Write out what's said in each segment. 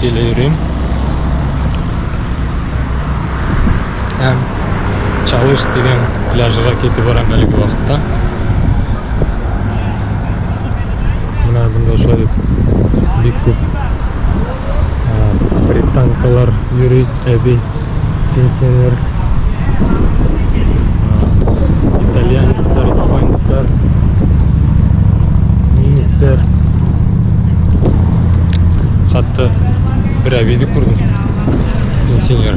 Фетхиелә йөрөйөм. Һәм Чалыш тигән пляжға китеп барам әлеге ваҡытта. Менә бында шулай дип бик күп британкалар йөрөй, әбей, пенсионер, итальянецтар, испанецтар, немецтар. Хатта бер әбейҙе күрҙем, пенсионер.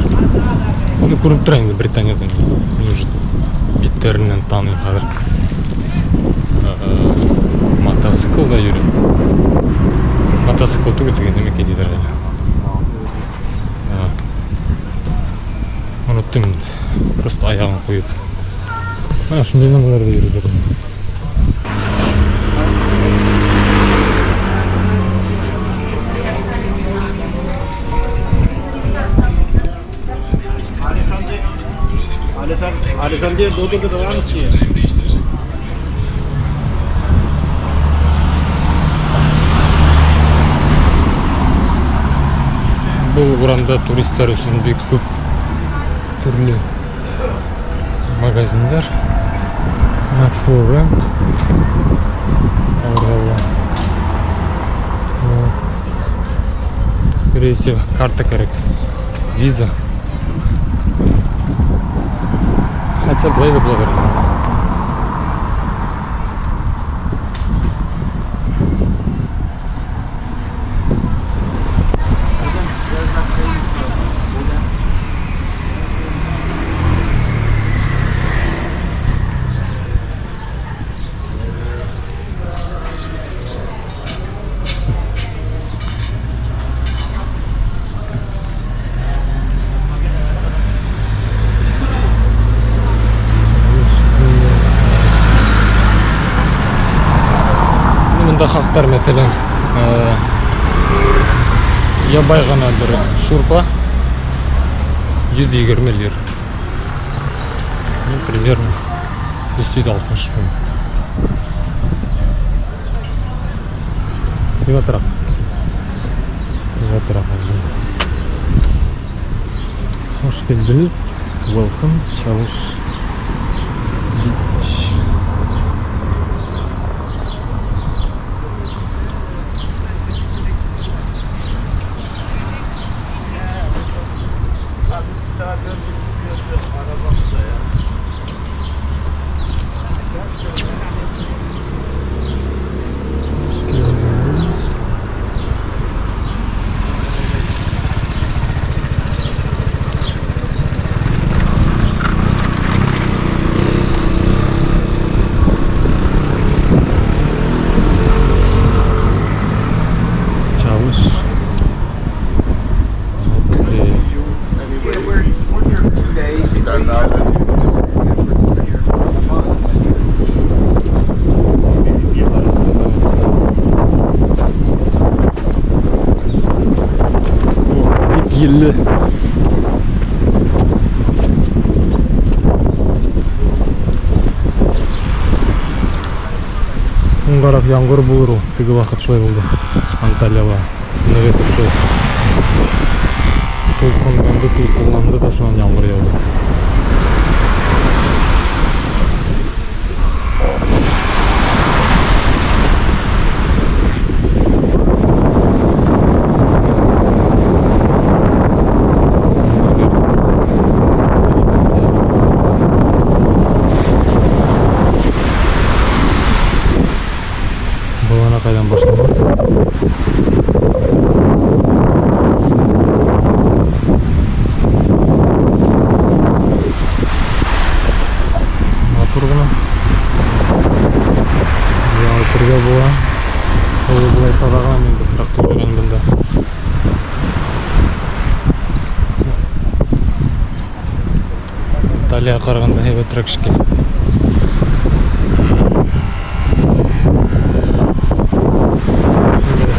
Инде күренеп тора инде Британиядан. Мин уже биттәренән таныйм хәҙер. Мотоциклда йөрөй. Мотоцикл түгел, теге нәмәкәй тиҙәр әле. Оноттом инде. Просто аяғын ҡуйып. Менә шундай нәмәләрҙә йөрөйҙәр. Был урамда туристар өсөн бик күп төрлө магазиндар. Not for rent. Алырға була. Ну, скорее всего, карта кәрәк. Виза. Хотя былай ҙа була бирә. Бында хаҡтар, мәҫәлән, ябай ғына бер шурпа 120 лир. Ну, примерно 360 һум. Ҡыйбатыраҡ. Ҡыйбатыраҡ әҙгенә. Хуш килдегеҙ. Welcome. Чалыш Beach. Хуш килдегеҙ. Чалыш. Окей. Yeah, we're here for 2 days. We're here for a month. О, бик елле. Уңғараҡ ямғыр булыр ул. Теге ваҡыт шулай булды. Анталияла. Ныҡ итеп шулай. Тулҡынланды, тулҡынланды да шунан ямғыр яуҙы. Был ана ҡайҙан башлана? Матур ғына. Ял итергә була. Ул былай таҙа ғына, мин бысраҡ түгелгән бында. Анталияға ҡарағанда һәйбәтерәк шикелле. Шундай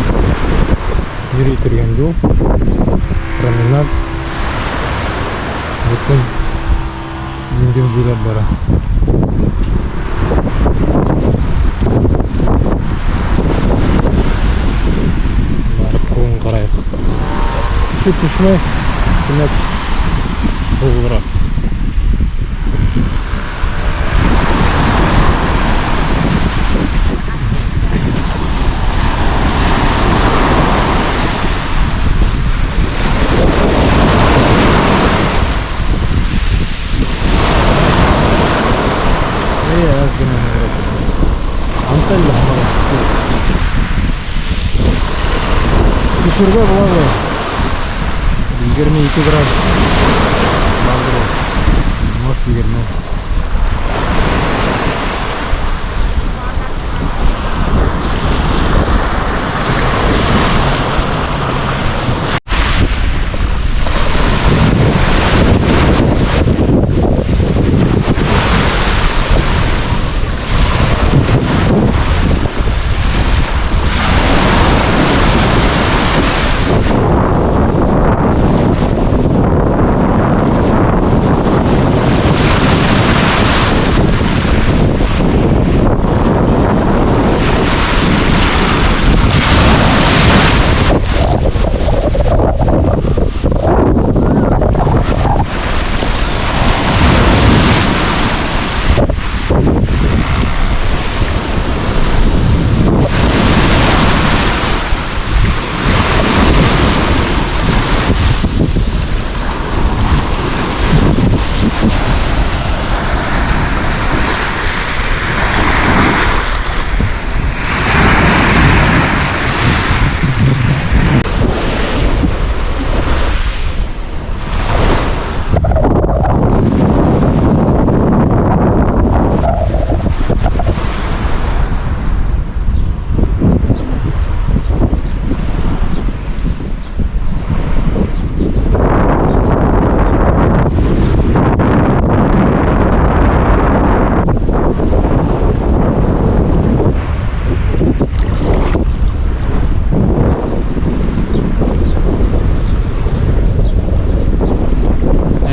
йөрөй торған юл, променад. Бөтөн диңгеҙ буйлап бара. Барып ҡарайыҡ. Кеше төшмәй, тимәк, һыуығыраҡ. Эйе, әҙ генә нығыраҡ. Анталья һаман һыуыҡ. Төшөргә була былай. 22 градус. Барҙыр ул. Может, 20.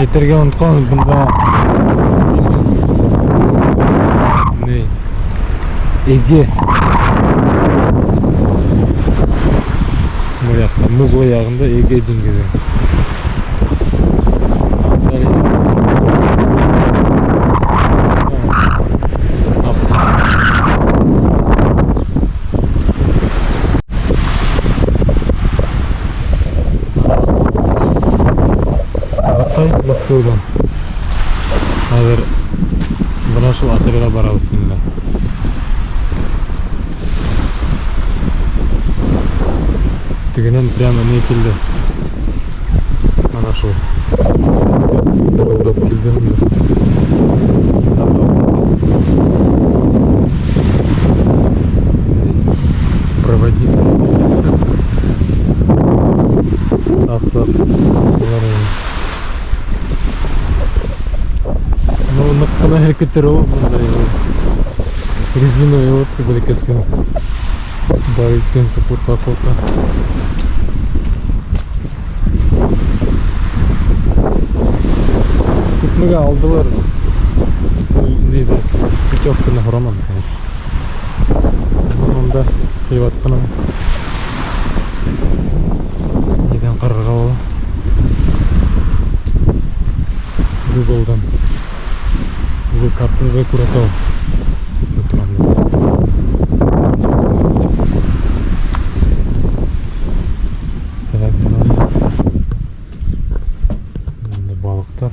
Әйтергә онотҡан, бында диңгеҙ ни Эге. Был яҡта, Мугла яғында Эге диңгеҙе. Анталья. Аҡ. Ағаҡай Мәскәүҙән. Хәҙер бына шул отелгә барабыҙ төнлә. Тегенән прямо ни килде. Ана шул. Дырылдап килде инде. Проводник. Саҡ-саҡ. Улар инде. Ну, ныҡ ҡына һелкетер ул бындай ул. Резиновый лодка бәләкәс кенә. Бар иткәнсе ҡурҡа-ҡурҡа. Күпмегә алдылар? Ул ниҙе, путевканы һораманым, конечно. Унда ҡыйбат ҡына. Ниҙән ҡарарға була? Google'дан. Google картада күрһәтә ул. Күпме торғанын. Так, бында балыҡтар.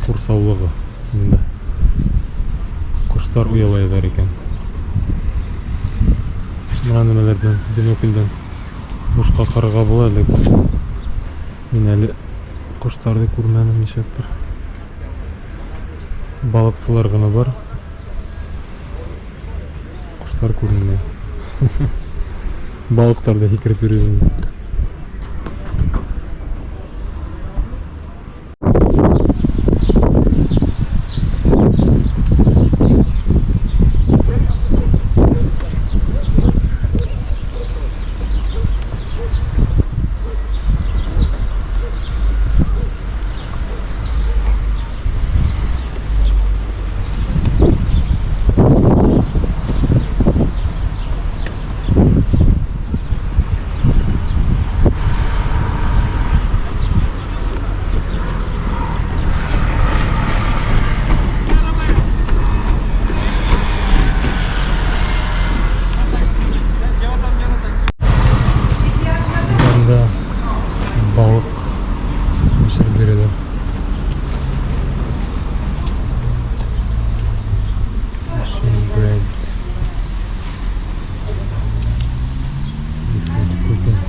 Ҡурсаулығы инде. Ҡоштар оялайҙар икән. Бына нәмәләрҙән, биноклдән бушҡа ҡарарға була, ләкин мин әле ҡоштарҙы күрмәнем нишләптер. Балыҡсылар ғына бар. Ҡоштар күренмәй. Балыҡтар ҙа һикереп йөрөй инде. Бында балыҡ бешереп бирәләр. Machine bread. Seafood cooking.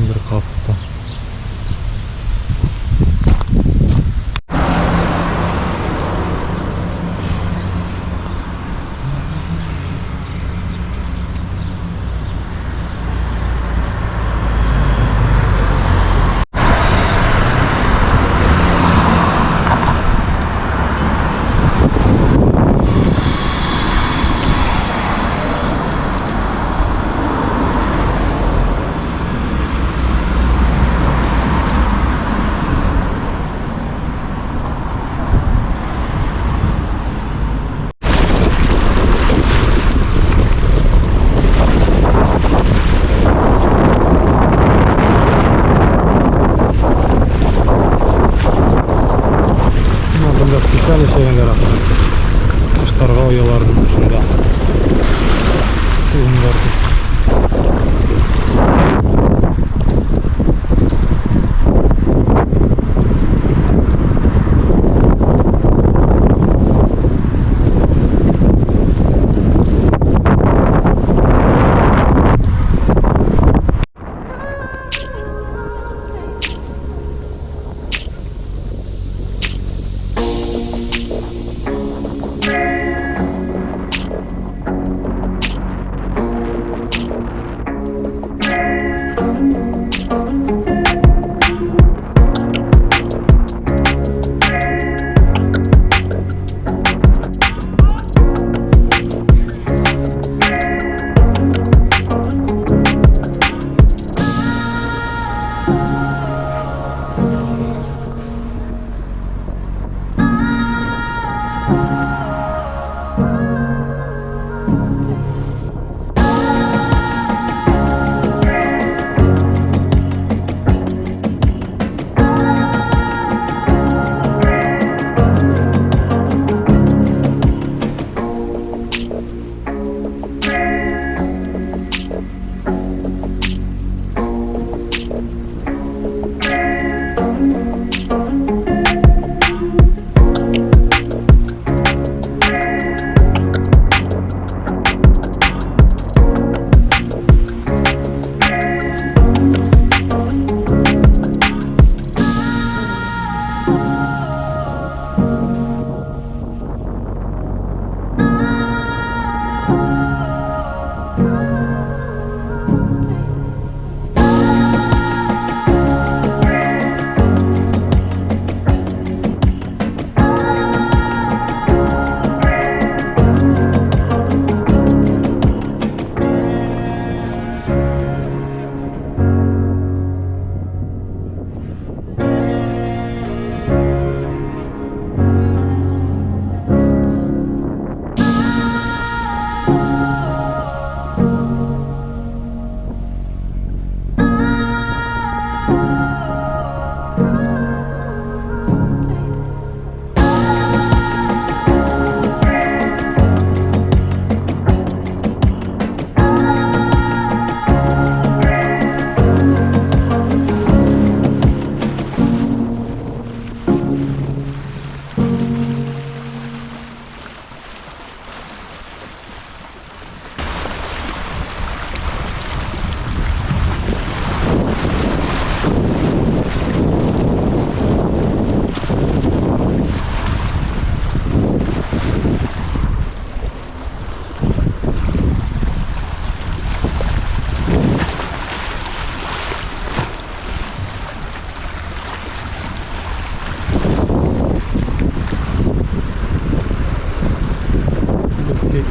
Бер ҡапта. Бына бында специаль эшләгәндәр ахыры. Ҡоштарға ояларын шунда ҡуйғандар тип.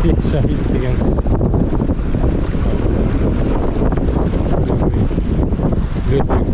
Фатих Шахид тигән летчик.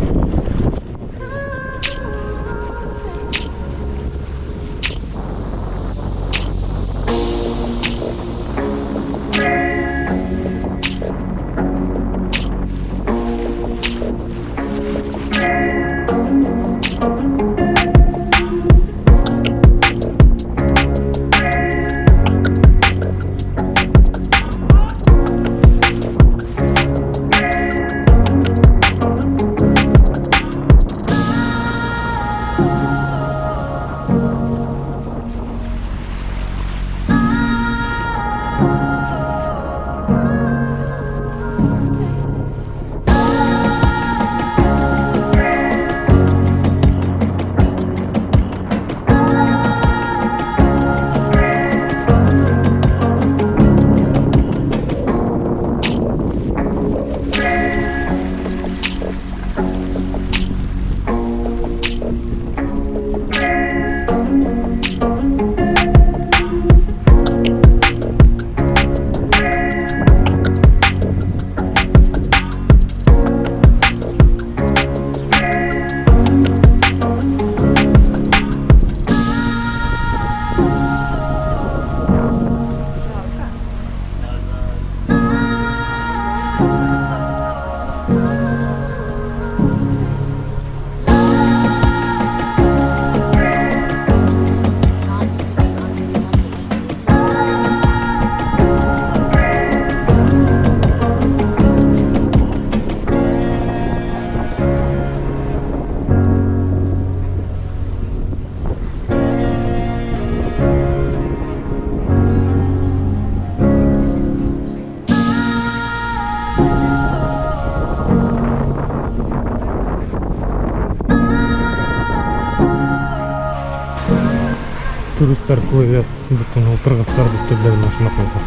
Туристар күҙ, бөтөн ултырғыстар, өҫтәлдәрен ошонда ҡуйған.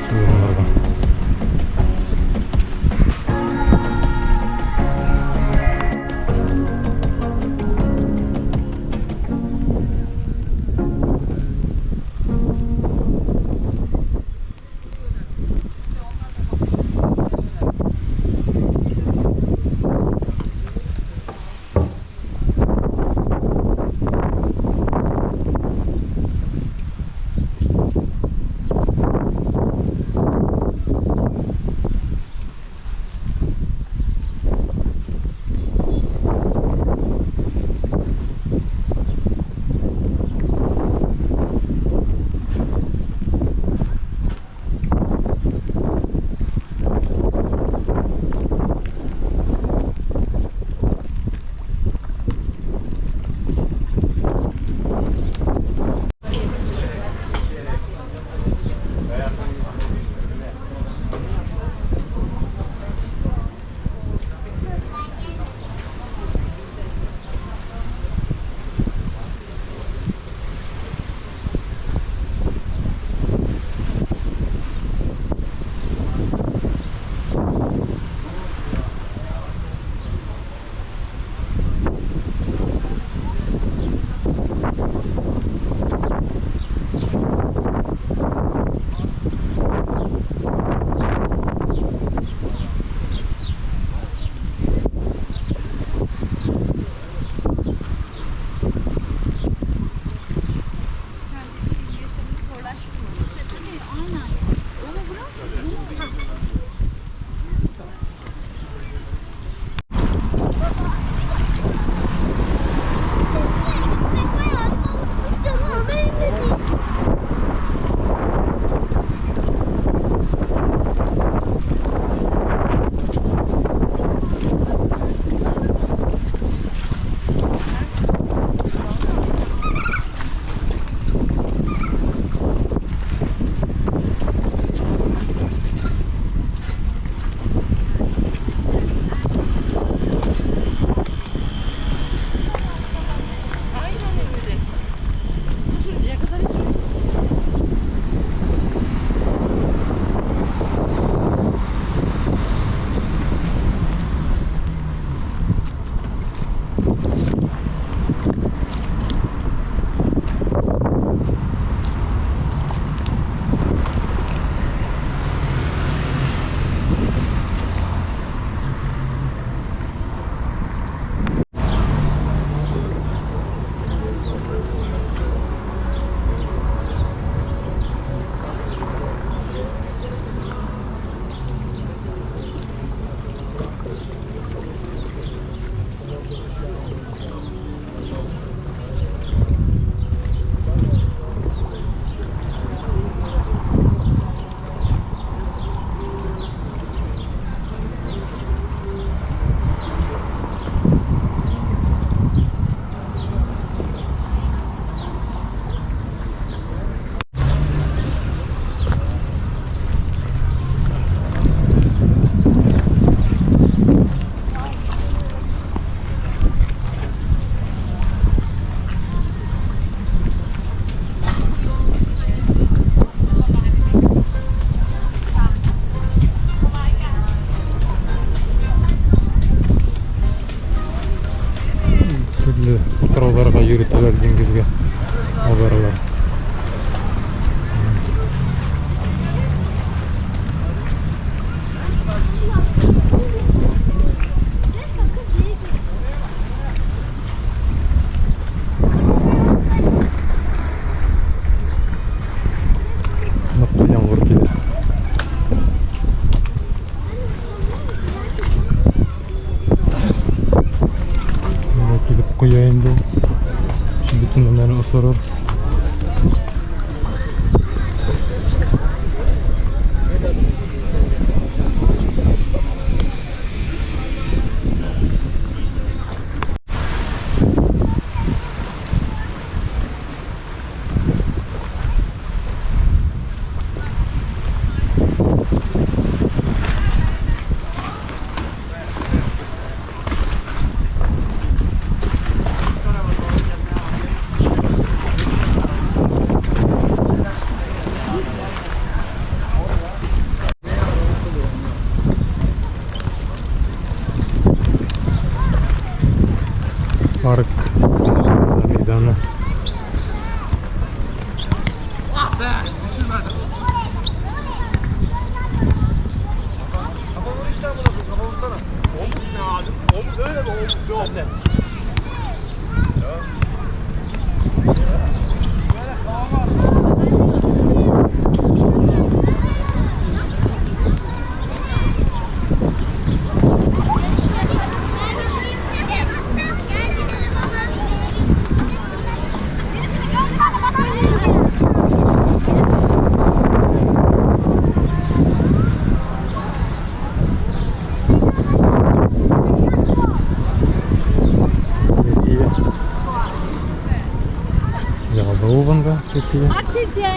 Шул урындарға. Төрлө утрауҙарға йөрөтәләр, диңгеҙгә ауҙаралар. Ныҡлы ямғыр килә. Бына килеп ҡоя инде. Шу бөтөн нәмәне осорор. Парк Şehzade Meydanı. Kafa vur işte amına koyayım, kafa vursana. Omuz ne abi? Omuz öyle mi? Omuz yok. Sen de. Fethiye. Яҙыу бында Fethiye. Hatice.